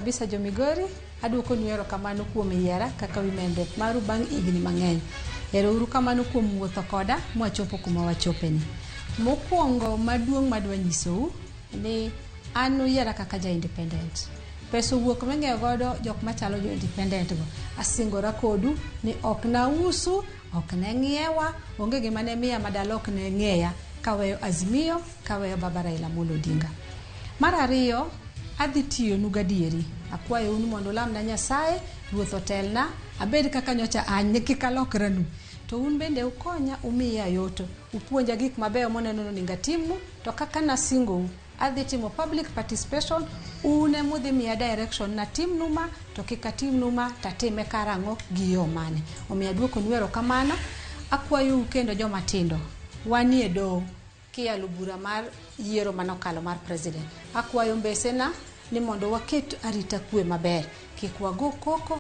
Kabisa jo Migori, aduokonu erokamano kuom yiera kaka women rep maru bang' higni mang'eny. Ero uru kamano kuom wuotho koda mwachopo kuma wachopeni. Mokwongo maduong' madwa nyisou ni an uyiera kaka ja independent. Pesa owuok ming'iewo godo jok machalo jo independent go. Asingora kodu ni ok nausu, ok ne ng'iewa, onge gima ne miya madalok ne ng'eya kaweyo Azimio, kaweyo Baba Raila Amolo Odinga. Mar ariyo, adhi tiyonu gadieri. Akwayou ni mondo ulamna Nyasaye, Ruoth otelna, abed kaka nyocha an, kik alokranu. To un bende ukonya umiya yot, upuonja gik mabeyo moneno ni onego atimnu, to kaka nasingou, adhi timo public participation, un emudhi miya direction natimnu ma, to kik atimnu ma, tatime karang'o gi yo mane. Omiyo aduokonu erokamano. Akwayou kendo joma tindo, wanie doho kiyalo bura mar yiero manokalo mar president. Akwayo mbesena ni mondo waket arita kwe maber, kik wago koko.